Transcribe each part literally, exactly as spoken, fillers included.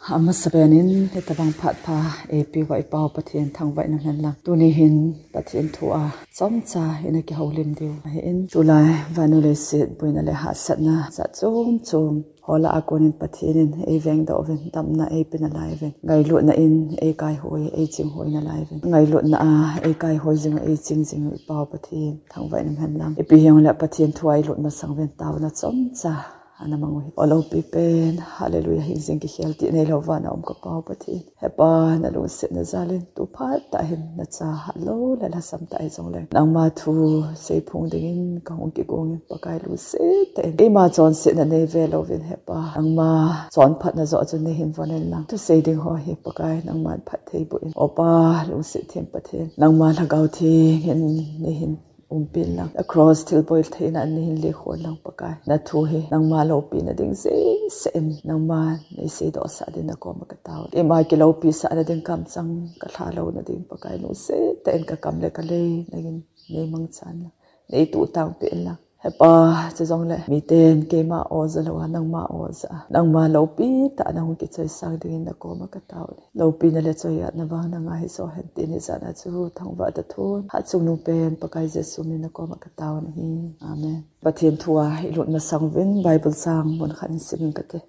Amasapen in hitabang phat pha eipeuva i Pau Pathen thangvah in umhen lang. Tuni hin Pathen thu a chomcha ina kihoulim diu ahin, tulai vannoi leiset boina le hahsatna jat chom chom ho lah a konin Pathen in eivengdoh uvin, damna eipe nalai uvin, ngailutna in eikaihoi, eichinghoina lai uvin, ngailutna a eikaihoi jing u, eiching jing u i Pau Pathen thangvah in umhen lang. Ipi hijongle Pathen thu a ilut masang uvin taona chomcha ana mang u hi. O loupi pen, hallelujah, hingjing kikhel tih neilou vana um ka Pau Pathen, Hepa, nalungsetna jal in tu phat tah hin nacha hatlou le lhasam tah hijongleng, nangma thu seiphong dingin kahung kigong in, Pakai, lungset tah in, keima chonsetna neive louvin, Hepa, nangma chonphatna joh chun neihin von in lang. Thusei ding ho hi, Pakai, nangman phatthei boh in. O Pa, lungset them Pathen, nangma Lhagao Theng in neihin umpin lang. A cross thilbol theina in neihin lekhon lang, Pakai. Nathu hi nangma loupina ding jeng seh in, nangma neiseidohsah din nakoma katao. Keima kiloupisahna ding, kamchang kalha louna ding, Pakai, lungset tah in kakam le kalei nangin neimangchan lang, neituhtang peh in lang. Hepa, chujongle miten keima o ja louva, nangma o ja a, nangma loupi tah a nahung kichoisang dingin nakoma katao in. Loupina le choiatna vang nanga hijo hen tin hijat a chu thangvah tathon, Hatchungnung pen Pakai Jesu min nakoma katao in ahi. Amen. Pathen thu a ilut masang uvin Bible chang mun khat in sim inge kati.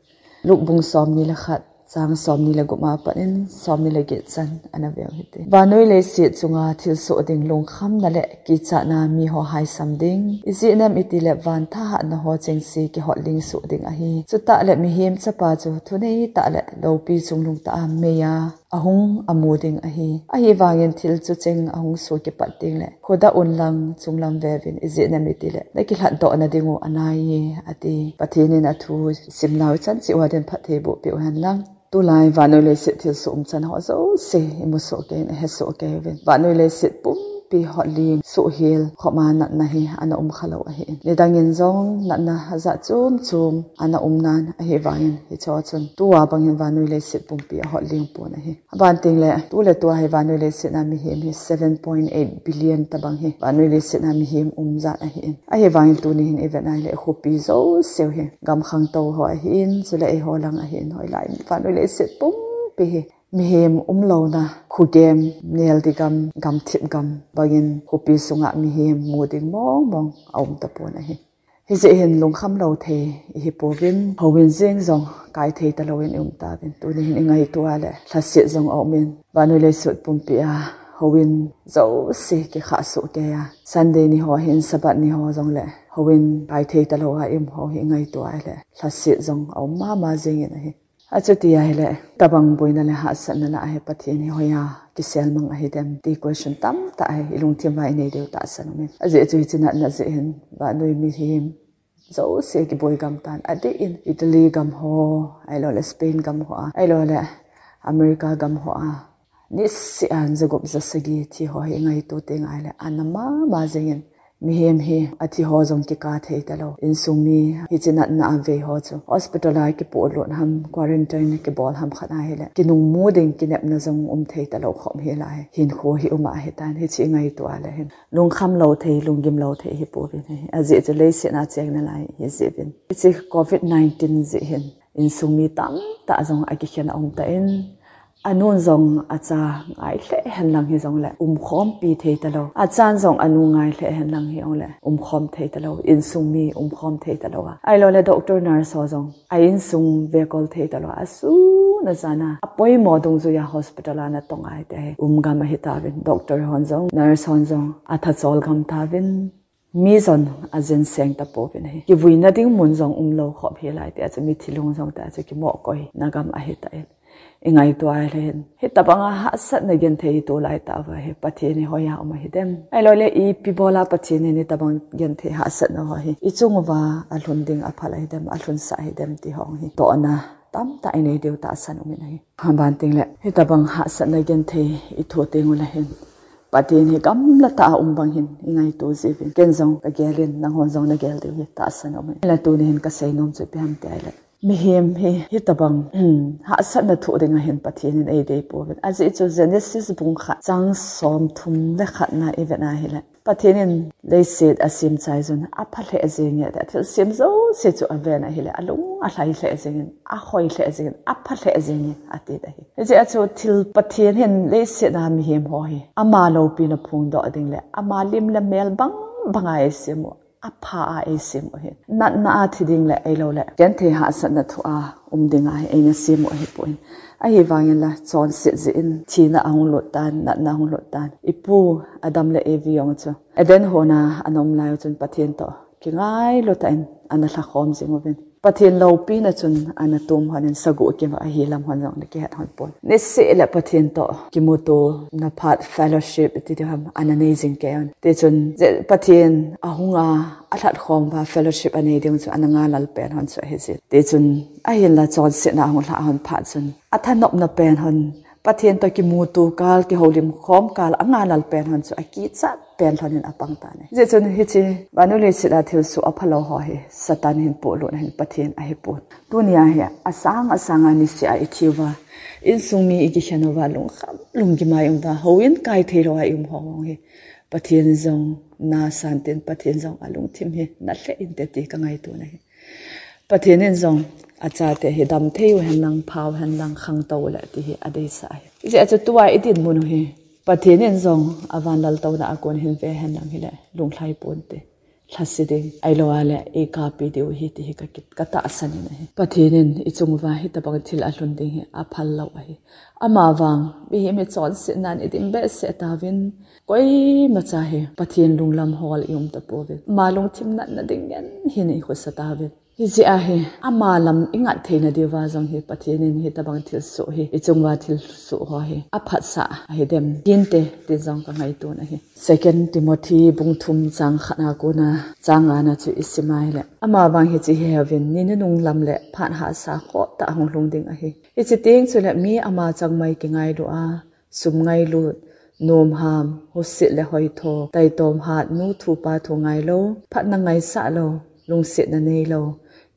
Luke bung somni le khat, chang somni le gup a pat in somni le get chan ana veu hite. Vannoi leiset chunga thilsoh ding lungkhamna le kichatna miho haisam ding. Ijeh inem itile van thahatna ho chengse kihotling soh ding ahi. Chutah le Mihem Chapa chu thuneitah le loupi chungnungtah a meiya ahung amu ding ahi. Ahivangin thil chu cheng ahung soh kipat tengle khudah unlang chunglam veuvin, ijeh inem itile nakilhatdohna ding u anaiye, ati. Pathen in athu simnau ichan cheh uva din phatthei boh peh uhen lang. Tulai vannoi leiset thilsoh umchan ho jouse imusoh keiyin, ahesoh keiuvin. Vannoi leiset pumpi hotling soh hel khopma natna hi ana umkhalou ahin. Nidangin jong natna ajat chom chom ana umnan, ahivangin hicheho chun tua bangin vannoi leiset pumpi ahotling pon ahi. Aban tengle, tuletua hi vannoi leiset a mihem hi seven point eight billion tobang hi vannoi leiset a mihem umjat ahin. Ahivangin tuni hin ivet a ahile khopi jouseu hi, gam khangtou ho ahin, chule eiho lang ahin, hoilai vannoi leiset pumpi hi mihem umlouna, khogem, neldi gam, gamthip gam bangin khopi sunga mihem mu ding mongmong aum tapon ahi. Hijeh hin lungkham lou thei ihipouvin, houin jeng jong kai thei talouvin ium tauvin. Tuni hin ingaito a le lhaset jong aumin, vannoi leiset pumpi a houin jouse kikhah soh keiya, Sunday ni ho hin, Sabbath ni ho jongle houin kai thei talouva ium ho hi ingaito a le lhaset jong aum mama jengin ahi. Achuti ahile, tabang boina le hahsatna lah a hi Pathen hi hoiya kiselmang ahidem ti question tamtah hi ilungthim uva inei diu tahsan umin. Ajeh chu hiche natna jeh hin vannoi mihem jouse kiboi gam tan, adeh in Italy gam ho, ahiloule Spain gam ho a, ahiloule America gam ho a, niseh a jagup jasagi thi ho hi ingaito teng ahile ana mama jengin, mihem hi athi ho jong kikah thei talou, insung mi hiche natna a vei ho chu hospital a kipolut ham, quarantine kibol ham khat ahile kinungmu ding kinepna jong um thei talou khop hel ahi, hinkho hi um ahitan, hiche ingaito a le hin lungkham lou thei, lunggim lou thei ihipouvin ahi. Ajeh chu leiset a cheng nalai hijeh uvin, hiche covid nineteen jeh hin insung mi tamtah jong akikhen aum tan, anun jong acha ngai lheh henlang hijongle umkhompi thei talou, achan jong anu ngai lheh henlang hijongle umkhom thei talou, insung mi umkhom thei talouva, ahiloule doctor, nurse ho jong a insung vekol thei talouva, asun ajana apoimo dungjuiya hospital a natong ahite ahi. Um gam ahitauvin, doctor hon jong, nurse hon jong athachol gam tauvin, mi jong ajen seng tapouvin ahi. Kivuina ding mun jong umlou khop hel ahi tia chu mithi lung jong tia chu kimohkoina gam ahitan, ingaito a le hin hitabanga hahsatna genthei itoh laitah uva hi Pathen hi hoiya um ahidem, ahiloule ipi bola Pathen in hitabang genthei hahsatna ho hi ichung uva alhun ding aphal ahidem, alhunsah ahidem ti ho hi tohna tamtah inei diu tahsan umin ahi. Aban tengle hitabang hahsatna genthei ithoh tengule hin Pathen hi gamlatah a um bang hin ingaito jiuvin, ken jong kagelin nanghon jong nagel diu hi tahsan umin. Hinla tuni hin kaseinom chu ipi ham tia ahile, mihem hi hitabang hahsatna thoh dinga hin Pathen in eideipouvin. Ajeh chu Genesis bung khat, chang somthum le khatna ivet a ahile, Pathen in leiset asem chai chun apha lheh jenge, thilsem jouse chu aven ahile alung alhai lheh jengin, ahoi lheh jengin, apha lheh jenge ati ahi. Hijeh a chu thil Pathen hin leiset a mihem ho hi ama loupina phongdoh ding le ama lim le mel bang banga eisem u, apha a eisem u ahi. Natna a thi ding le ahilou le genthei hahsatna thoh a um ding ahi, eina sem u ahipoi. Ahivangin la chonset jeh in thina ahung lut tan, natna ahung lut tan. Ipu Adam le Evi jong chu Eden hon a ana um lai u chun Pathen toh kingailu tah in ana lhakhom jing uvin, Pathen loupina chun ana tom lhonin, sagoh kima ahi lam lhon jong ana kihet lhon pon. Niseh le Pathen toh kimutona phat, fellowship iti diu ham, ana nei jing kei un. Tichun je Pathen ahung a alhatkhom uva fellowship anei ding chu ana ngalal pen lhon chu ahi jin. Tichun ahinla chonsetna ahung lhah lhon phat chun athanopna pen lhon, Pathen toh kimuto kal, kihoulim khom kal angalal pen lhon chu akichat pen lhonin apang tan ahi. Hijeh chun hiche vannoi leiset a thilsoh aphalou ho hi Satan hin polut ahin, Pathen ahipon. Tunia hi asang asang a niseh a ithi uva, insung mi ikikhen uva, lungkham lunggim a i um uva, houin kai theilou a i um ho hi Pathen jong nasan tin, Pathen jong alungthim hi nalheh inte ti kangaito na ahi. Pathen in jong achate hi damthei u henlang, pha u henlang, khangtou u le ti hi adeisah ahi. Hijeh a chu tua idinmun u hi Pathen in jong avan laltouna a kon hin ve henlang hile lunglhai ponte, lhase ding, ahilou a le eikapi diu ahi ti hi ka kit, katahsan in ahi. Pathen in ichung uva hitobang thil alhun ding hi aphal lou ahi. Amavang mihem hi chonsetnan idim behseh tauvin, koimacha hi Pathen lunglam hol i um tapouvin, ama lungthim natna ding ngen hin ikhosa tauvin. Hijeh a hi ama lam ingat theina diuva jong hi Pathen in hitobang thilsoh hi, ichung uva thilsoh ho hi aphatsah ahidem hinte ti jong kangaito na ahi. Second Timothy bung thum chang khat a kona chang nga na chu isim a hile, amavang hiche hi heuvin, ni nunung lam le phat hahsa khoh tah hung lhung ding ahi. Hiche teng chule mi ama changmai kingailu a, sum ngailut, nomham, husit le hoitho, taitom hat, nu thu pa thu ngailou, phatna ngaisah lou, lungsetna neilou,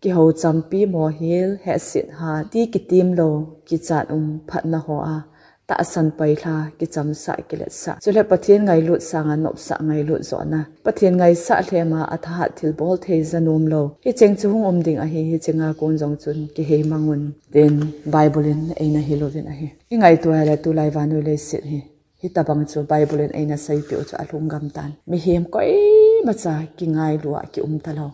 kihou champi, mohil, hehset hat, ti kitem lou, kichat um, phatna ho a tahsan pailha, kichamsah, kiletsah, chule Pathen ngailut sanga nopsah ngailut johna, Pathen ngaisah lhema athahat thilbol thei ja nom lou, hicheng chu hung um ding ahi. Hicheng a kon jong chun kihei mang un, tin Bible in eina hil uvin ahi. Ingaito a le tulai vannoi leiset hi hitobang chu Bible in eina seipeh u chu alhung gam tan. Mihem koimacha kingailu a kium talou,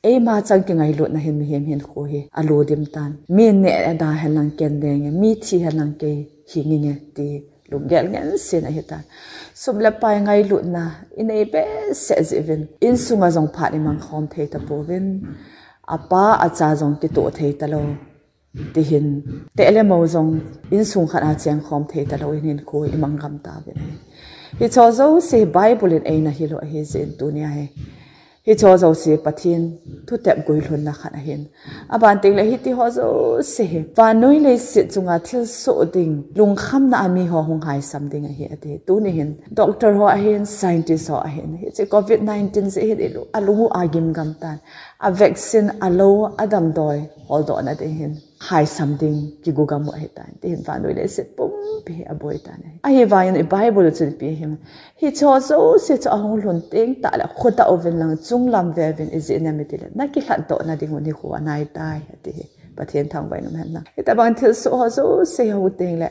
eima chang kingailutna hin mihem hinkho hi alo dim tan. Mi neh da henlang ken denge, mi thi henlang kei hing inge ti lunggel ngensen ahitan. Sum le pai ngailutna inei behseh jeh uvin, insunga jong phat imang khom thei tapouvin, apa acha jong kitoh thei talou, tihin, teh le mo jong insung khat a cheng khom thei talou in hinkho imang gam tauvin ahi. Hicheho jouse Bible in eina hil u ahi jeh in tunia hi hicheho jouse Pathen thutep guilhunna khat ahin. Aban tengle hitiho jouse hi vannoi leiset chunga thilsoh ding, lungkhamna a miho hung haisam ding ahi ati. Tuni hin doctor ho ahin, scientist ho ahin, hiche covid nineteen jeh hin ilu, alung u agim gam tan. A vaccine, alou, adamdoi holdohna ding hin haisam ding kigu gam u ahitan, tihin vannoi leiset pumpi hi aboi tan ahi. Ahivangin i Bible u chun ipi ahi, hicheho jouse chu ahung lhun teng tahle khodah uvin lang chunglam veuvin, ijeh inem itile nakilhatdohna ding u nikho anaitai ati hi. Pathen thangvah in um hen lang. Hitobang thilsoh ho jouse hung tengle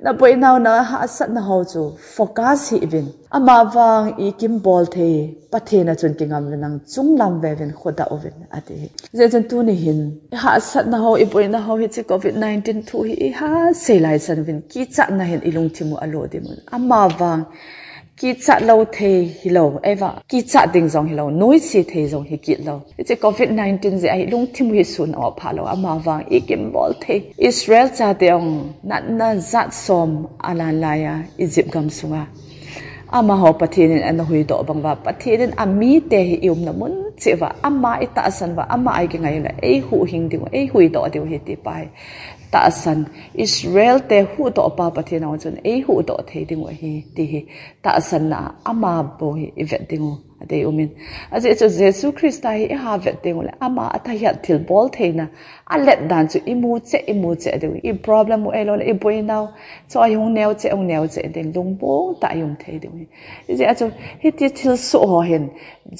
naboinau, nahahsatna ho chu focus hih uvin, amavang ikimbol thei Pathen a chun kingam uvin lang chunglam veuvin khodah uvin ati hi. Hijeh chun tuni hin ihahsatna ho, iboina ho, hiche covid nineteen thu hi iha sei laisan uvin, kichatna hin ilungthim u alo dim un. Amavang kichat lou thei hilou, eivang kichat ding jong hilou, noise thei jong hikit lou, hiche covid nineteen jeh a ilungthim u hi sun o phalou, amavang ikimbol thei. Israel chate jong natna jat som alan laiya Egypt gam sunga amaho Pathen in ana huhdoh bang uva, Pathen in amite hi iumna mun cheh uva ama itahsan uva, ama a ikingai u le eihuhhing diu, eihuhdoh diu ahi ti pa hi tahsan, Israel te huhdoh pa Pathen a chun eihuhdoh thei ding u ahi ti hi tahsanna a ama bou hi ivet ding u adei umin. Ajeh chu Jesu Christa hi iha vet teng uleh ama athahiat thilbol theina alet dan chu imu cheh, imu cheh diu. I problem u ahilouleh iboinau chu ahung neo cheh, hung neo cheh ding, lungmong tah a i um thei diu. Hijeh a chu hiti thilsoh ho hin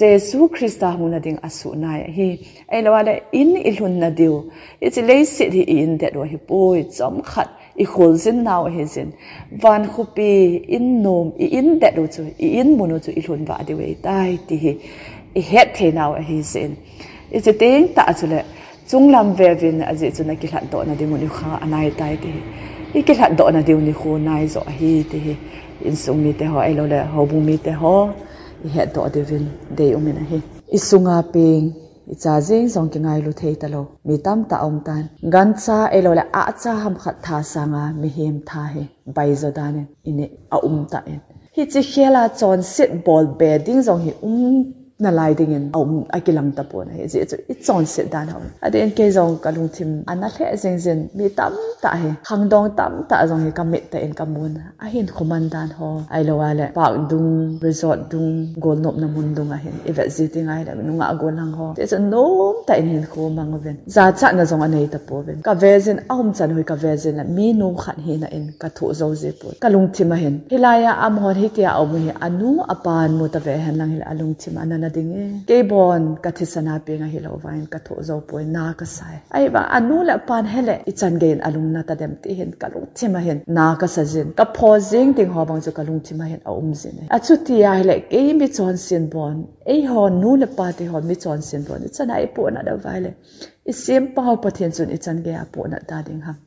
Jesu Christa hung nading asuh nai ahi. Ahilouleh in ilhun nadiu, hiche leiset hi i-in det u ahipoi, chomkhat ikholjin nau ahijin, van khopi in nom i-in det u chu, i-in mun u chu ilhun vah diu ahitai ti hi ihet thei nau ahijin, hiche teng tah chuleh chunglam veuvin, ajeh chu nakilhatdoh nadiu nikho anaitai ti hi ikilhatdoh nadiu nikho nai joh ahi ti hi insung mite ho ahilouleh houbung mite ho ihetdoh diuvin dei umin ahi. Isunga peng, icha jeng jong kingailu thei talou mi tamtah aumtan. Gancha ahilouleh ahcha hamkhat tha sanga mihem tha hi baijo danin ineh aumtan, hiche khela chonset bolbe ding jong hi um nalai dingin aum, akilang tapon ahi. Hijeh chu ichonset dan ho, adeh in kei jong kalungthim ana lheh jingjin, mi tamtah hi, khangdong tamtah jong hi kamit tah in kamun, ahinkho man dan ho ahilouleh park dung, resort dung, golnopna mun dung ahin ivet ji teng ahileh nungah gollhang ho, hijeh chu nomtah in hinkho mang uvin, jachatna jong anei tapouvin. Kavejin, aumchan u hi kavejin leh minu khat hina in kathoh jou jipon. Kalungthim ahin, hilai a amahon hitia aum u hi anu apan mu tave henlang hileh alungthim ana na dinge. Keibon kathisan a peng ahilou vangin kathoh joupoi, na kasai. Ahivang anu le apan heleh ichan geiyin alung na tadem ti hin kalungthim ahin na kasajin. Kapho jeng ding ho bang chu kalungthim ahin aumjin ahi. Achuti ahileh kei michonsen bon, eiho nu le pa teho michonsen bon ichan a ipohnat uva ahileh isempau Pathen chun ichan geiya apohnat ta ding ham?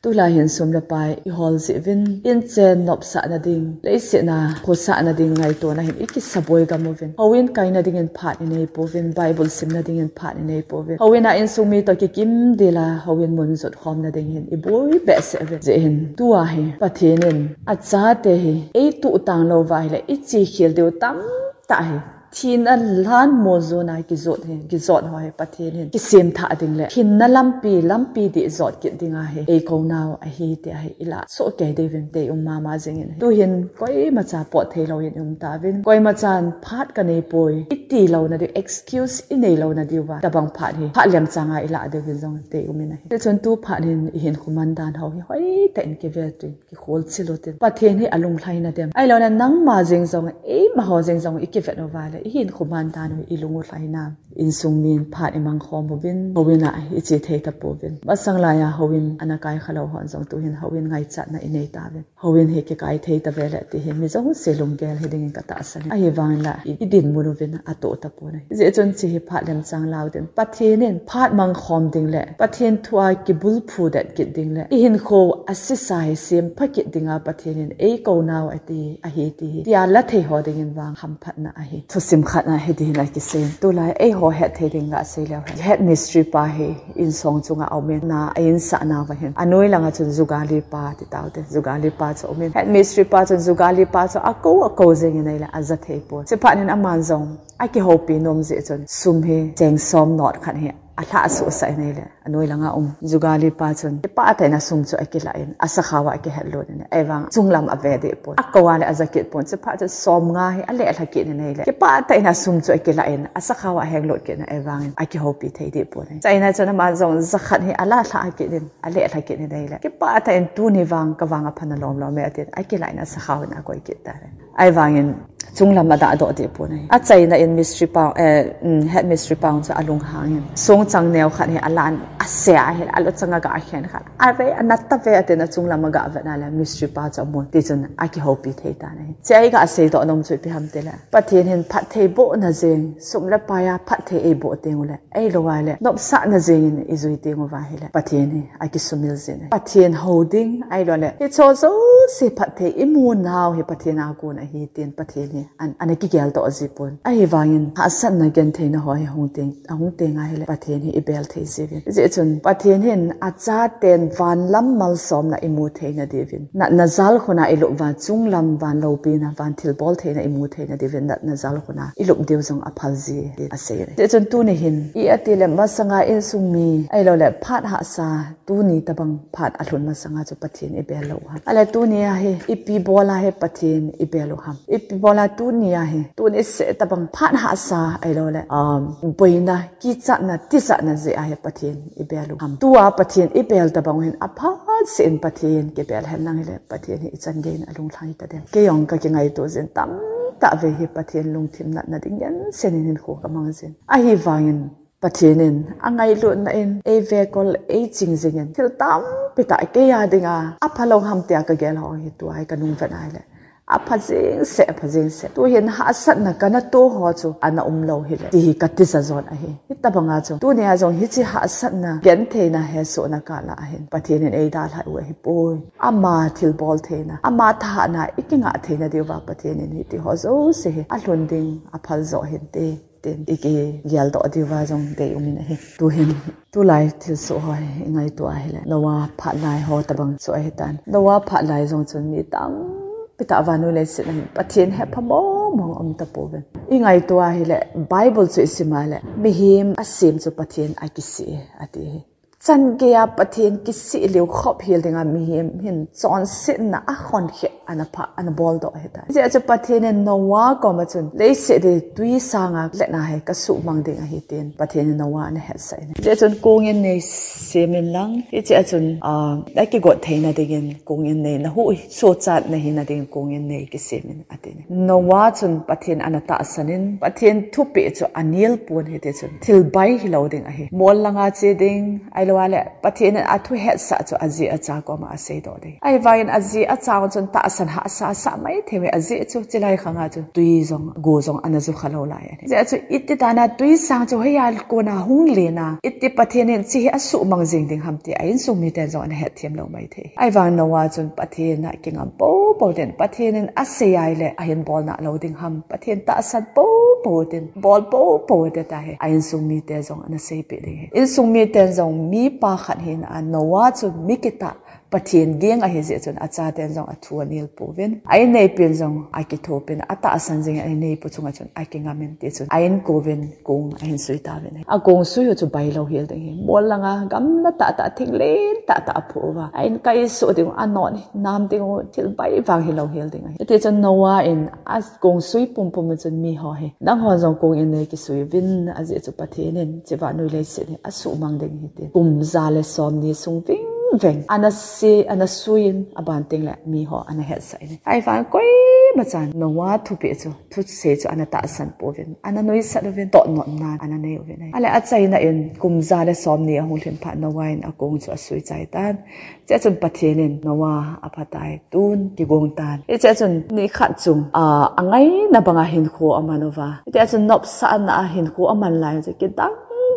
Tulai hin sum le pai ihol jeh uvin, inchen nopsahna ding, leiset a khosahna ding ngaitona hin ikisaboi gam uvin. Houin kaina dingin phat inei pouvin, Bible simna dingin phat inei pouvin. Houin a insung mi toh kikim dila, houin mun jotkhomna ding hin iboi behseh uvin. Hijeh hin tua hi Pathen in achate hi eituh tang louva ahileh ichekhel diu tamtah hi, thina lhan mol jona kijot hi, kijot ho hi Pathen hin kisemthah ding le hinna lampi, lampi dih jot kit dinga hi eikou nau ahi tia hi ilah soh kei diuvin dei um mama jingin ahi. Tuhin koimacha pot theilou in i um tauvin, koimachan phat kanei poi iti louna diu, excuse inei louna diuva tobang phat hi phat lemchanga ilah diuvin jong dei umin ahi. Hichun tu phat hin ihinkho man dan ho hi hoitah in kivet in, kikholchil utin. Pathen hi alunglhaina dem, ahilouleh nangma jeng jong, eimaho jeng jong ikivet uva leh ihinkho man dan u ilung u lhaina. Insung min phat imang khom uvin, houin a iche thei tapouvin. Masang laiya houin ana kai khalou hon jong tuhin houin ngaichatna inei tauvin. Houin hi kikai thei tave leh ti hi mi jouse lunggel hi dingin katahsan e. Ahivangin la i, idinmun uvin atoh tapon ahi. Hijeh chun hiche hi phat lemchang lau din, Pathen in phat mangkhom ding le Pathen thua kibulphu det kit ding le ihinkho asesa hi sempha kit dinga Pathen in eikou nau ati ahi ti hi tia la thei ho dingin vang hamphatna ahi. Thusim khat a hiti hin akisei in, tulai eiho het thei ding gasei leu hen, headmistress pa hi insung chunga aumin, na a insahna uva hin anoi langa chun jugali pa ti taute, jugali pa chu aumin, headmistress pa chun jugali pa chu akou, akou jengin ahileh aja thei pon. Hiche phat hin aman jong akihoupi nom jeh chun sum hi cheng som note khat hi alhah suhsah in ahileh anoi langa um jugali pa chun kipah tah in asum chu akilah in, asakhao a akihetlut in, ahivang chunglam ave deh pon. Akou a leh aja kit pon. Hiche phat chun somnga hi alelha kit in ahileh kipah tah in asum chu akilah in, asakhao a ahenglut kit in, ahivangin akihoupi thei deh pon ahi. Chaina chun ama jong jakhat hi alah lhah kit in, alelha kit in ahileh kipah tah in tuni vang kavang aphana lomlom e atin, akilah in asakhao in akoi kit tan ahi. Ahivangin chunglam adahdoh deh pon ahi. Achaina in mistri pa, eh, mm, headmistress pa chu alunghangin songchang neo khat hi alan, asea ahileh aluchang a gah khen khat, ave, anat tave atin, achunglam agah vetna le mistri pa chu amun, tichun akihoupi thei tan ahi. Hiche a iga seidoh nom chu ipi ham tileh, Pathen hin phattheibohna jeng, sum le paiya phatthei eiboh teng uleh, ahilouleh nopsahna jengin ijui teng uva ahileh Pathen hi akisumil jin ahi. Pathen hou ding ahilouleh hicheho jouse phatthei imu nau hi Pathen a kon ahi tin Pathen hi an, ana kigeldoh jipon. Ahivangin hahsatna gentheina ho hi hung teng, ahung teng ahileh Pathen hi ibel thei jiuvin. Hijeh chun Pathen hin achaten vanlam malsomna imu theina diuvin, natna jalkhun a ilup uva chunglam van loupina, van thilbol theina imu theina diuvin natna jalkhun a ilup diu jong aphal ji ahi, asei e. Hijeh chun tuni hin i ati leh masanga insung mi ahilouleh phat hahsa tuni tobang phat alhun masanga chu Pathen ibel lou ham? Ahileh tuni Ahi, ipi bola hi Pathen ibel u ham. Ipi bola tunia hi, tuni seh tabang phat hahsa ahilou le, um, boina, kichatna, tijatna jeh a hi Pathen ibel u ham. Tua Pathen ibel tabang hin aphat seh in Pathen kibel hen lang hile, Pathen hi ichan gei in alunglhai ta dem. Kei jong kakingaito jin tamtah vei hi Pathen lungthim natna ding gensen in hinkho kamang jin. Ahivangin, Pathen in angailutna in, eivekol, eiching jing in, thil tampi tah kei a dinga aphalou ham tia kagel ho hi tua hi kanung vet a hile, apha jing seh, apha jing seh. Tuhin hahsatna kana to ho chu ana umlou hile, ti hi katija jon ahi. Hitabanga chu, tunia jong hiche hahsatna, gentheina, hesohna kah lah ahin Pathen in eidalhah u ahipoi. Ama thilbol theina, ama thahatna, ikingah theina diuva Pathen in hiti ho jouse hi alhun ding, aphal jo hinte, tin ikigeldoh diuva jong dei um in ahi. Tuhin, tulai thilsoh ho hi ingaito a hile, Noah phat lai ho tabang chu ahitan. Noah phat lai jong chun mi tampi tah vannoi leiset a hin Pathen hepha mong mong aum tapouvin. Ingaito a hile, Bible chu isim a le, mihem asem chu Pathen akisih e, ati hi. Chan geiya Pathen kisih lheh khop hel dinga mihem hin chonsetna a khonkhet ana pha, ana boldoh ahitai. Hijeh chun Pathen in Noah koma chun leiset hi twisanga letna hi kasuhmang ding ahi tin Pathen in Noah ana hetsah in. Hijeh chun kong innei semin lang, hichea chun, ah, akigot theina dingin kong innei nahuhsochatna hina dingin kong innei kisemin atin. Noah chun Pathen ana tahsan in, Pathen thupeh chu anel pon hiti chun thil bai hilou ding ahi. Mol langa che ding, ahilou le Pathen in athu hetsah chu aji acha koma aseidoh ding. Ahivangin aji acha chun tahsan hahsa asah maithei uve, ajeh chu chilai khanga chu tui jong, go jong ana jukha lou lai ahi. Hijeh chun iti dana twisang chu hoiya kona hung len a, iti Pathen in hiche hi asuhmang jing ding ham ti a insung miten jong ana hetthem lou maithei. Ahivang Noah chun Pathen a kingam popo tin, Pathen in asei a ahile ahin bol nalou ding ham, Pathen tahsan popo tin, bol popo tin tia hi a insung mite jong ana seipeh ding ahi. Insung miten jong mipa khat hina a Noah chu mi kitah Pathen geng ahi jeh chun achaten jong athu anel pouvin, a inneipin jong akithopin, atahsan jing a inneipu chunga chun akingamin, tichun a inkouvin kong ahin sui tauvin ahi. Akong sui u chu bailou hel ding ahi. Mol langa gamla tahtah, thinglen tahtah aphuh uva, a in kaisoh ding u, anon nam ding u, thil bai vang hilou hel ding ahi. Hitichun Noah in akong sui pumpum chun miho hi, nangho jong kong innei kisui uvin, ajeh chu Pathen in hiche vannoi leiset hi asuhmang ding ahi tin, kum ja le somni sung vingveng ana se, ana sui in, aban tengle miho ana hetsah in. Ahivang koimachan Noah thupeh chu, thusei chu ana tahsan pouvin, ana nuisat uvin, totnotnan ana nei uvin ahi. Ahile achaina in kum ja le somni ahung lhin phat Noah in akong chu asui chai tan. Hichea chun Pathen in Noah, aphatai, tun kigong tan. Hichea chun nikhat chung, ah, angaina banga hinkho aman uva, hitia chun nopsahna a hinkho aman lai u chu kidang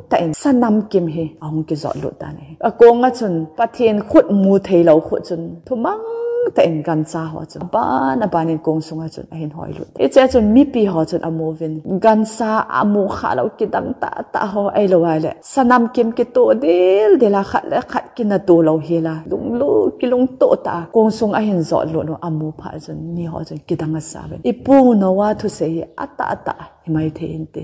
tah in sanamkim hi ahung kijotlut tan ahi. Akong a chun Pathen khut mu theilou khut chun thumang tah in gancha ho chun aban aban in kong sunga chun ahin hoilut. Hichea chun mipi ho chun amuvin, gancha amu khalou kidang tahtah ho ahilou le sanamkim kitoh dildel a, khat le khat kinatoh lou hel a, lunglut, kilungtoh tah a kong sung ahin jotlut u amu phat chun miho chun kidang asauvin, ipu Noah thusei hi atahtah himaithei inte,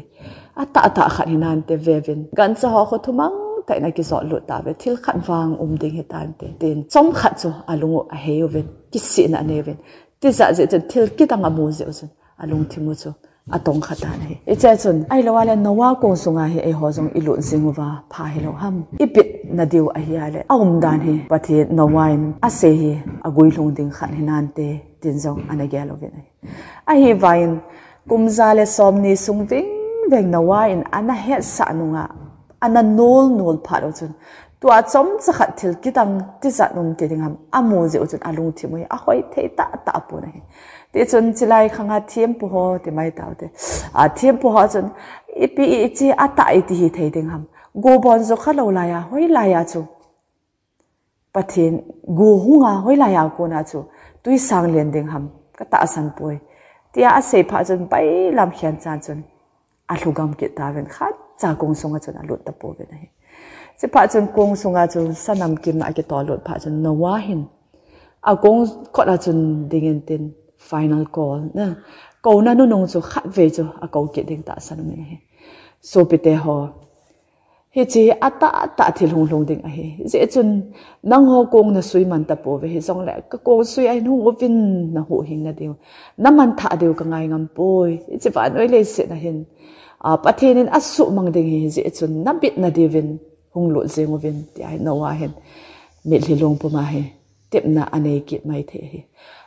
atahtah khat hinante, veuvin, gancha ho khu thumang tah in akijotlut tauve, thil khat vang um ding hitante, tin chomkhat chu alung u ahei uvin, kisihna anei uvin, tijat jeh chun thil kidang amu jeh u chun alungthim u chu atongkha tan ahi. Hichea chun, ahilou le Noah kong sunga hi eiho jong ilut jing uva pha hilou ham, ibitna diu ahi a le, aumdan hi Pathen, Noah in asei hi aguilhung ding khat hinante, tin jong ana gel uvin ahi. Ahivangin kum ja le somni sung vingveng Noah in ana hetsah nunga ana nolnol phat u chun, tua chomcha khat thil kidang tijat um ti ding ham amu jeh u chun alungthim u hi ahoi thei tahtah pon ahi. Tichun chilai khanga thempu ho ti mai taute, a, thempu ho chun ipi iche atah iti hithei ding ham, go bon jukha lou laiya, hoilaiya chu Pathen, go hunga hoilaiya kona chu twisang len ding ham, katahsan poi, tia asei phat chun bailam khen chan chun alhugam kit tauvin, khatcha kong sunga chun alut tapouvin ahi. Chuphat chun kong sunga chu sanamkim akitolut phat chun Noah hin akong kot a chun dingin tin, final call na, kouna nunung chu khatvei chu akou kit ding tahsan umin ahi. Sopite ho, Hiche hi atahtah thil hunglhung ding ahi. Hijeh chun nangho kong nasui man tapouve, hijongle kakong sui a hin hung uvin nahuhhing nadiu, naman thah diu kangai ngam poi. Hiche vannoi leiset a hin, a, Pathen in asuhmang ding ahi, hijeh chun nabit nadiuvin hunglut jeng uvin, tia hi Noah hin mitlhi lungpum a hi tepna anei kit maithei ahi.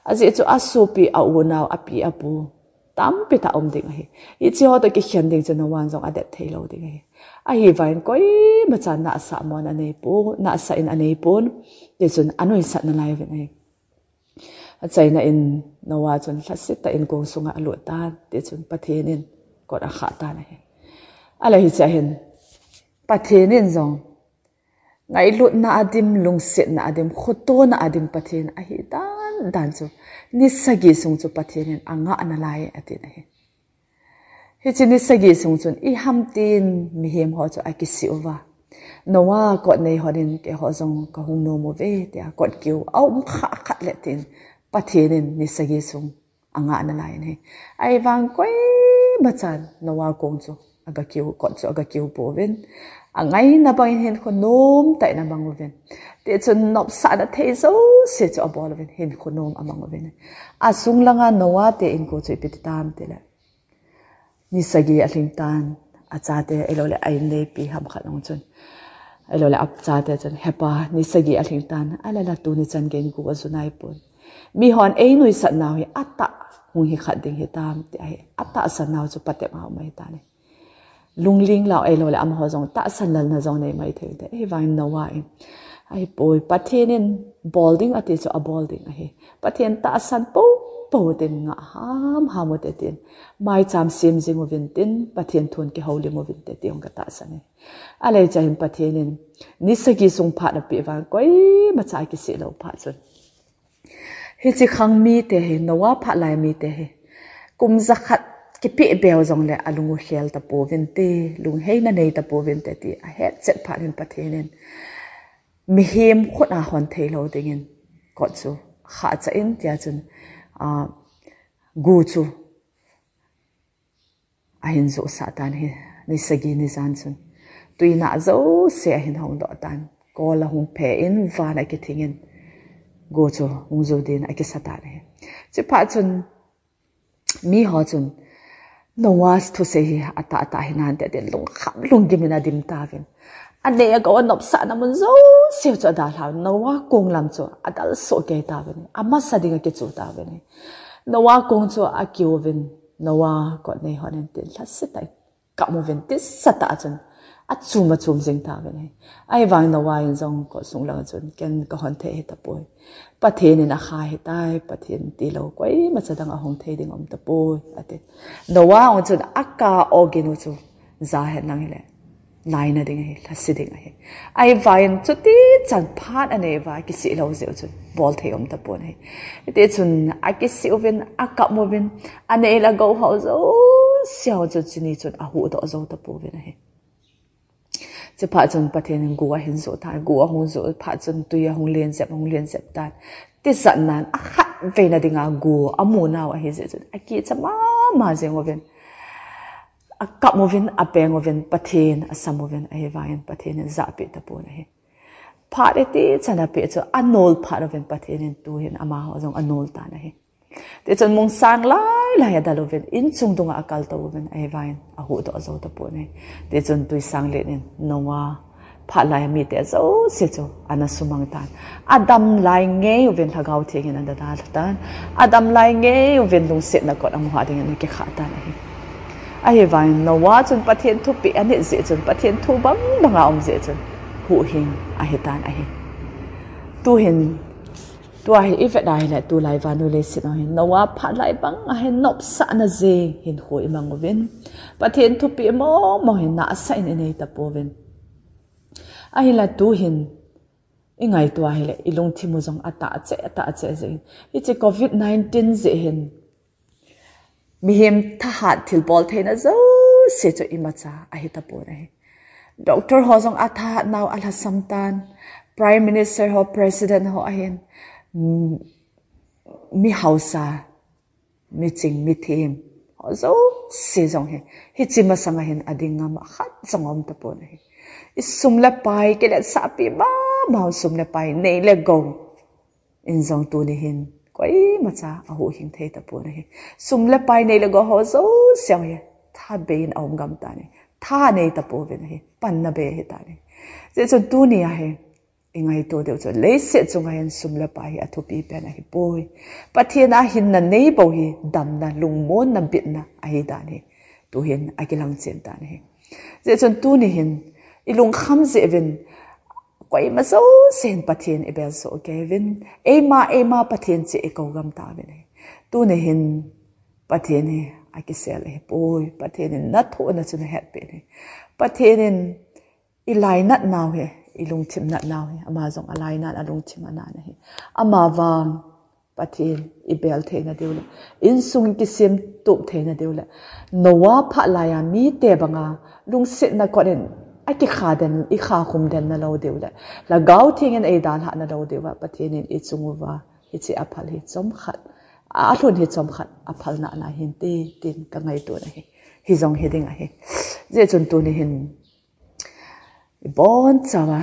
Ajeh chu asopi, aunau, api, apu tampi tah um ding ahi. Hicheho toh kikhen ding chu Noah in jong adet theilou ding ahi. Ahivangin koimachan nahsah mon aneipon, nahsah in aneipon. Tichun anuisat nalai uvin ahi. Achaina in Noah chun lhasettah in kong sunga alut tan, tichun Pathen in kot akhah tan ahi. Ahile hichea hin Pathen in jong ngailutna adim, lungsetna adim, khotona adim Pathen ahi dandan chu, ni sagi sung chu Pathen in angah nalai atin ahi. Hiche ni sagi sung chun iham tin mihem ho chu akisih uva, Noah, kot nei hon in keiho jong kahung nom uve, tia kot kiu aum khah khat le tin Pathen in ni sagi sung angah nalai in ahi. Ahivangin koimachan Noah kong chu agakiu, kot chu agakiu pouvin, angaina bangin hinkho nomtah in amang uvin, tichun nopsahna thei jouse chu abol uvin, hinkho nom amang uvin. Asung langa Noah te inko chu ipi ti tam tile, ni sagi alhing tan, achate ahiloule a-inneipi hamkhat jong chun, ahiloule achate chun, Hepa, ni sagi alhing tan, ahile la tuni chan geiyin go aju naipon, mihon einuisat nau hi atah hung hi khat ding hitam, tia hi atahsan nau chu patep a um ahitan ahi. Lungling lou ahiloule amaho jong tahsan lalna jong nei maithei uvinte. Ahivangin Noah in, ahipoi, Pathen in bol ding ati chu abol ding ahi. Pathen tahsan poupou tin, ngah hamham ute tin, maicham sem jing uvin tin, Pathen thun kihoulim uvinte ti hung katahsan ahi. Ahile hichea hin Pathen in ni sagi sung phat apeh vangin koimacha akisih lou phat chun, hiche khang mite hi, Noah phat lai mite hi, kum jakhat kipeh beu jongle alung u khel tapouvinte, lungheina nei tapouvinte ti ahetchet phat in Pathen in mihem khut a hon theilou dingin kot chu khahchah in, tia chun, a, go chu ahin johsah tan ahi. Ni sagi ni jan chun tuinah jouse ahin hongdoh tan, kol ahung phe in, van akithing in, go chu hung ju din akisa tan ahi. Chuphat chun miho chun Noah thusei hi atahtah hinante tin lungkham lunggim in adim tauvin, anei agou anopsahna mun jouse chu adalhauvin, Noah kong lam chu adalsoh kei tauvin, amasa ding akichu tauvin, Noah kong chu akiuvin, Noah, kot nei hon in tin lhasetah in kap uvin, tisatah chun achum achum jing tauvin ahi. Ahivangin Noah in jong kot sung langa chun, Ken kahon thei hitapoi, Pathen in akha ahitai, Pathen tilou koimacha dang ahung thei ding aum tapoi, ati. Noah jong chun aka ogin u chu ja henlang hile, laina ding ahi, lhase ding ahi. Ahivangin chutichan phat anei uva kisih lou jeh u chun bolthei um tapon ahi. Hitichun akisih uvin, akap uvin, anei le agou ho jouse ho chu chuni chun ahuhdoh jou tapouvin ahi. Chuphat chun Pathen in go ahin joh tan, go ahung joh phat chun twi ahung len jep, ahung len jep tan. Tijatnan akhatveina dinga go amu nau ahijeh chun akicha mama jeng uvin, akap uvin, apeng uvin, Pathen asam uvin, ahivangin Pathen in ajahpeh tapon ahi. Phat itichan apeh chu anol phat uvin Pathen in tuhin amaho jong anol tan ahi. Tichun mungsang lailai adal uvin, inchung dunga akaltou uvin, ahivangin ahuhdoh jou tapon ahi. Tichun twisang len in Noah phat lai mite jouse chu ana sumang tan. Adam lai ngei uvin Lhagao Theng in ana dalha tan. Adam lai ngei uvin lungsetna kot amuhah dingin ana kikhah tan ahi. Ahivangin Noah chun Pathen thupeh anit jeh chun, Pathen thu bangbang a um jeh chun huhhing ahitan ahi. Tuhin, tua hi ivet a hile tulai vannoi leiset a hin Noah phat lai bang ahin nopsahna jeng hinkho imang uvin, Pathen thupeh mongmong hi nahsah in inei tapouvin. Ahinla tuhin ingaito a hile ilungthim u jong atah cheh, atah cheh jeh in, hiche covid nineteen jeh hin mihem thahat thilbol theina jouse chu imacha ahitapon ahi. Doctor ho jong athahat nau alhasam tan, Prime Minister ho, President ho ahin, mm, mi hausa, miching, mithem ho jouse jong hi, hiche masanga hin ading ngam khat jong aum tapon ahi. I sum le pai, kiletsahpi mama u sum le pai, nei le gou in jong tuni hin koimacha ahuhhing thei tapon ahi. Sum le pai, nei le gou ho jouse hi thabei in aum gam tan ahi. Tha nei tapouvin ahi. Panna bei ahi tan ahi. Hijeh chun tuni ahi, i ngaito diu chu, leiset chunga hin sum le pai hi athupi pen ahipoi. Pathen a hinna nei bou hi damna, lungmonna, bitna ahi dan hi tuhin akilang chen tan ahi. Hijeh chun tuni hin i lungkham jeh uvin, koima jouse hin Pathen i bel soh kei uvin, eima, eima Pathen cheh i kou gam tauvin ahi. Tuni hin Pathen hi akisel ahipoi. Pathen in nathohna chu nahetpeh in ahi. Pathen in i lainat nau hi, i lungthim nat nau hi, ama jong alainat, alungthim anan ahi. Ama vang Pathen i bel theina diu le, insung kisem tup theina diu le, Noah phat laiya mite banga lungsetna kot in akikha den, i khakhum den nalou diu le, Lhagao Theng in eidalhah nalou diuva, Pathen in i chung uva hiche aphal hi chomkhat, alhun hi chomkhat aphal nana hin te, tin ka ngaito na ahi. Hijong hiding ahi. Hijeh chun tuni hin i bonchauva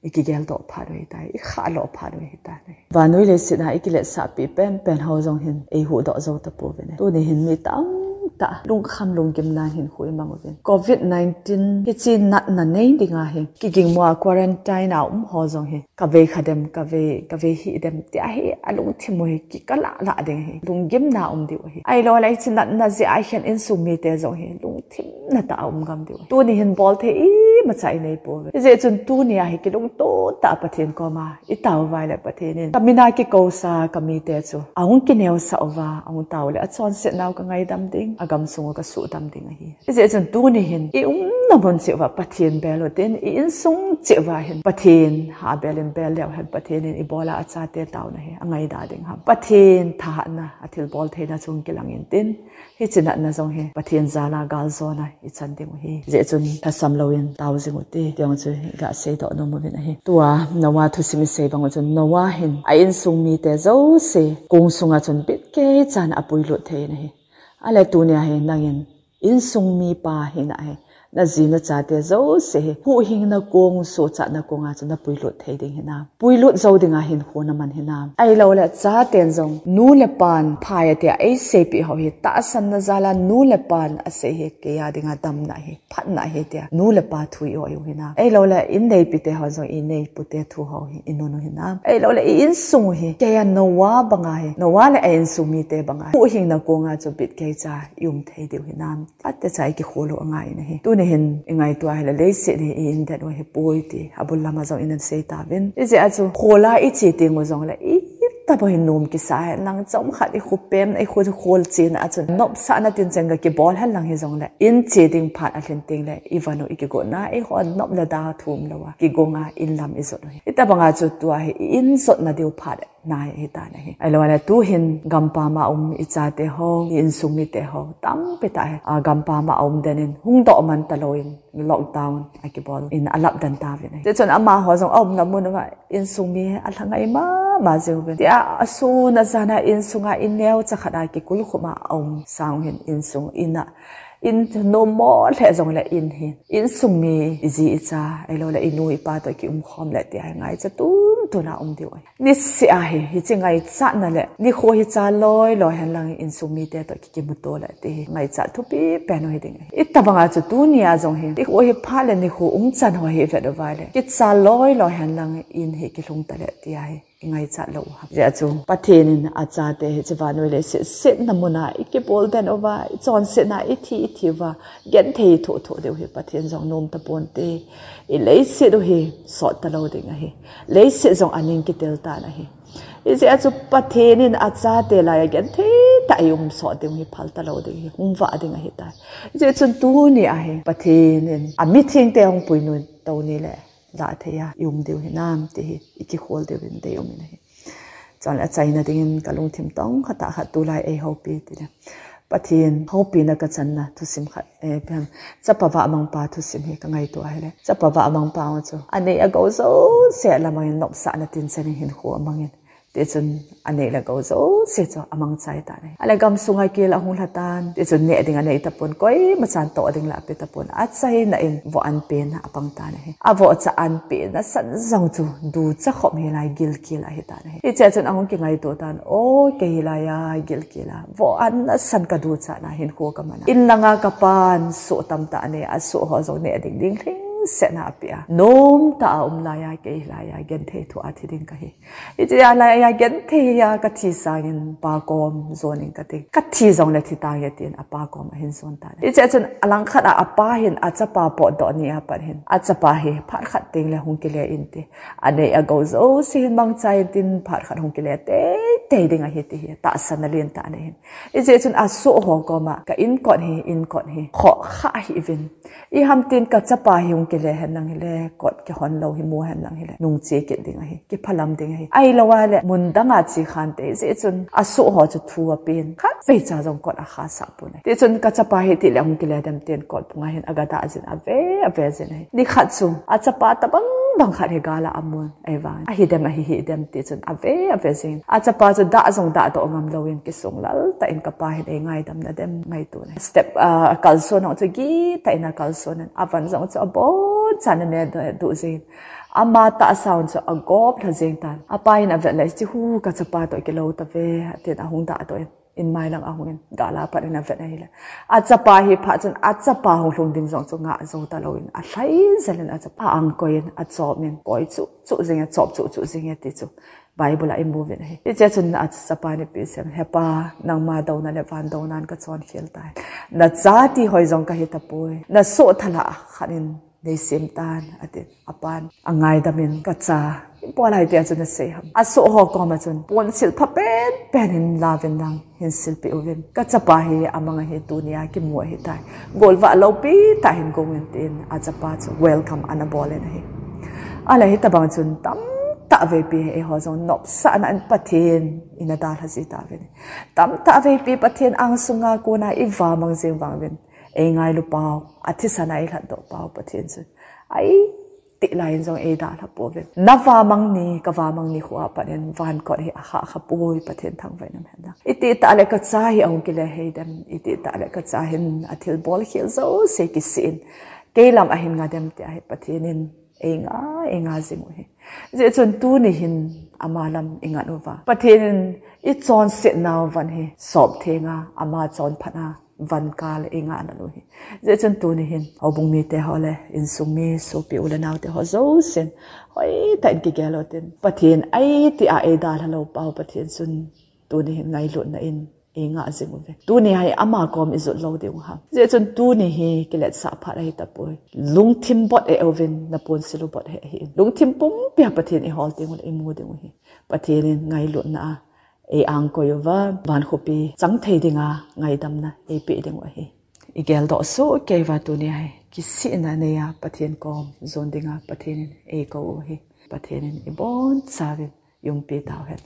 i kigeldoh phat u ahitai, i khahdoh phat u ahitai. Vannoi leiset a i kiletsahpi penpen ho jong hin eihuhdoh jou tapouvin ahi. Tuni hin mi tamtah lungkham lunggimnan hinkho i mang uvin. Covid nineteen hiche natna nei dinga hi kigingmo a quarantine a um ho jong hi kavei kha dem, kavei, kavei hih dem tia hi alungthim u hi kikala lah ding ahi. Lunggimna um diu ahi. Ahilouleh hiche natna jeh a khen insung mite jong hi lungthimna tah a um gam diu ahi. Tuni hin bolthei imacha i neipouve. Hijeh chun tuni a hi kilungtoh tah a Pathen koma i tao uva ahile Pathen in ka mina kikousa ka mite chu ahung kineosah uva ahung tao le achonset nau ka ngaidam ding, agamsung u ka suhdam ding ahi. Hijeh chun tuni hin i umna mun cheh uva Pathen bel utin, i insung cheh uva hin Pathen ha bel in bel leu hen Pathen in i bola achate taona hi angaida ding ham? Pathen thahatna, athilbol theina chung kilang intin, hiche natna jong hi Pathen jal a galjona i chan ding u ahi. Hijeh chun lhasam louvin tao jing u hite, ti jong chu i gaseidoh nom uvin ahi. Tua Noah thusim i sei bang u chun Noah hin a insung mite jouse kong sunga chun bitkeicha in apuilut thei in ahi. Ahile tunia hi nangin insung mipa hina hi, naji nachate jouse hi huhhingna kong, sochatna konga chu napuilut thei ding hinam? Puilut jou dinga hinkho naman hinam? Ahilouleh chaten jong nu le pan phai atia eiseipeh ho hi tahsanna jal a nu le pan asei hi kei a dinga damna ahi, phatna ahi tia nu le pa thu i oi u hinam? Ahilouleh i neipite ho jong i neipute thu ho hi i nun u hinam? Ahilouleh i insung u hi kei a Noah banga hi, Noah le a insung mite banga huhhingna konga chu bitkeicha i um thei diu hinam? Atecha i kikhol u angai in ahi. Tuni hin i ngaito ahile leiset hi i indet u ahipoi ti abul lama jong ina sei tauvin. Hijeh a chu khol a i che teng u jongle itobang hi nom kisa hen lang, chomkhat i khopem, i kho, khol chena a chun nopsahna tinchen ga kibol hen lang hijongle in che ding phat alhin tengle i van u i kigotna, eiho nop le da thum louva kigonga in lam i jot u ahi. Hitobanga chu tua hi i in jotna diu phat nai ahitan ahi. Ahilouleh tuhin gampam a um i chate ho, i insung mite ho tampi tah hi, a, gampam a um den in hungdoh man talouvin lockdown akibol in alap den tauvin ahi. Tichun amaho jong aumna mun uva insung mi alha ngai mama jeng uvin. Tia asun ajan a insunga in neocha khat a kikulkhum a aum sang hin insung in a, in nommo lheh jongle in hi insung mi i ji i cha ahilouleh i nu i pa toh kiumkhom le tia hi ngaicha tuntun a um diu ahi. Niseh a hi, hiche ngaichatna le nikho hi cha loi loi hen lang insung mite toh ki, kimuto le ti hi ngaichat thupi pen u hiding ahi. Hitobanga chu tunia jong hi nikho hi phat le nikho umchan ho hi i vet uva le kicha loi loi hen lang in hi kilhung tale tia hi i ngaichat lou u ham? Hijeh a chu Pathen in achate hiche vannoi leiset setna muna i kibol den uva, i chonsetna i thi i thi uva genthei i thoh thoh diu hi Pathen jong nom taponte. I leiset u hi sot talou ding ahi. Leiset jong aning kitel tan ahi. Hijeh a chu Pathen in achate laiya genthei tah a i um sot ding hi phal talou ding hi hung vah ding ahitai. Hijeh chun tunia hi Pathen in amithengte hung puinui tou ni le lah thei a i um diu hinam ti hi i kikhol diuvin deium in ahi. Chule achaina dingin ka lungthim tong khat a khat tulai eihoupi tile Pathen houpina ka channa thusim khat, eh, ipi ham, chapa vahmangpa thusim hi ka ngaito ahile, chapa vahmangpa chu anei agou jouse lamangin nopsahna tinchen in hinkho amangin Tichun anei le gou jouse chu amangchai tan ahi. Ale gamsunga kel ahung lha tan. Tichun neh ding anei tapon, koima chan toh ding la ape tapon. Achaina in voh an pen apang tan ahi. Avoh cha an pen nasan jong chu ducha khop hilai gilkel ahi tan ahi. Hichea chun ahung kingaito tan, o kei hilai a gilkel a voh an nasan kaducha na hinkho kaman a. In langa kapan soh tamtah anei, asoh ho jong neh ding ding lhingset na ape a. Nomtah a um lai a kei hilai a genthei thu a thi ding kahi. Hichea lai a genthei a kathi sangin pa kom jon ing kati. Kathi jongle thi tange tin apa kom ahin jon tan. Hichea chun alangkhat a apa hin achapa potdoh ni a pat hin achapa hi phat khat tengle hung kile inte. Anei agou jouse hin mangchai intin phat khat hung kile teitei ding ahi ti hi tahsan alen tah anei hin. Hichea chun asoh ho koma ka inkot hi, inkot hi khoh kha hih uvin. Iham tin kachapa hi hung kile henlang hile, kot kihon lou hi mu henlang hile, nungche kit ding ahi, kiphalam ding ahi. Ahilou a le mun danga che khante, hijeh chun asoh ho chu thu apen, khatvei cha jong kot akhasah pon ahi. Tichun kachapa hi tile hung kile dem tin kot phunga hin agadah jin ave, ave jin ahi. Nikhat chu achapa tabang bang khat hi gal a amun, ahivangin ahi dem, ahi hih dem tichun ave, ave jin. Achapa chu dah jong dahdoh ngam louvin kisung lal tah in kapa hin eingaidam na dem ngaito ahi. Step, ah, akalson jong chu gitah in akalson in, avan jong chu abonchan ane duh jin. Ama tahsa un chu agop lha jeng tan. Apa hin avet le, hichu kachapa toh kilou tave, atin ahung dahdoh in, in mailang ahung in, gal a pat in avet ahile, achapa hi phat chun achapa hung lhung ding jong chu ngah jou talouvin, alhai jel in achapa angkoi in, achop in, koi chuh chuh jing e, chop chuh chuh jing e ti chu Bible a imu uvin ahi. Hichea chun achapa in ipi asei em, He pa, nangma douna le van dounan kachon khel tai. Nacha ti hoi jong kahi tapoi. Nasoh thalah khat in neisem tan, atin. Apan angaidam in, Kacha, ipi lai tia chu nasei ham? Asoh ho koma chun ponsil pha penpen hin lauvin lang hin silpeh uvin. Kachapa hi amang ahi, tunia kimu ahitai. Golvah loupi tah hin gong in tin achapa chu welcome ana bol in ahi. Ale hitobang chun tamtah veipi eiho jong nopsahna in Pathen ina dalha ji tauvin. Tamtah veipi Pathen angsunga kona ivamang jing vang uvin, eingailu pau, athisan a eilhatdoh pau Pathen chun aitih lai in jong eidalha pouvin. Navamang ni, kavamang ni khu a pat in vankot hi ahahkha poi, Pathen thangvah in umhen lang. Itih tah le kacha hi ahung kile hih dem, itih tah le kacha hin athilbol khel jouse kisih in kei lam ahin nga dem tia hi Pathen in einga, einga jing u ahi. Hijeh chun tuni hin ama lam ingat uva, Pathen in ichonsetnau van hi sop thenga ama chonphatna van kal einga nalou u ahi. Hijeh chun tuni hin houbung mite ho le insung mi sopi u le naote ho jousen hoitah in kigel u hitin, Pathen aitih a eidalha lou pau Pathen chun tuni hin ngailutna in einga jing uve. Tuni hi ama kom ijot lou ding u ham? Hijeh chun tuni hi kiletsah phat ahitapoi. Lungthim bot eh uvin, naponsil u bot eh ahin. Lungthim pumpia Pathen ihol ding u le imu ding u ahi. Pathen in ngailutna a eiangkoi uva, vankhopi chang thei dinga ngaidamna eipeh ding u ahi. Igeldoh soh kei uva tuni hi kisihna neiya Pathen kom jon dinga Pathen in eikou u ahi. Pathen in ibonchauvin umpi tauhen.